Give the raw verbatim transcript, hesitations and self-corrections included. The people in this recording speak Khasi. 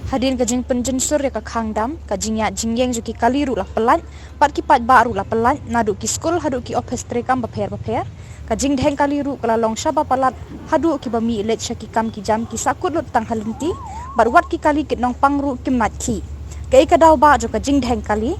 Hadien ka jingpynjynsur ia ka khang dam, ka jingiaid jingieng jong ki kali ruh la pyllait bad ki paidbah ruh la pyllait naduh ki skul haduh ki ophis treikam bapher bapher. Ka jingdheng kali ruh ka la long shaba palat haduh kiba mih leit sha ki kam ki jam ki sahkut lut tang ha lynti bad wat ki kali ki nongpang ruh kim nait khih. Kaei ka daw bah jong ka jingdheng kali?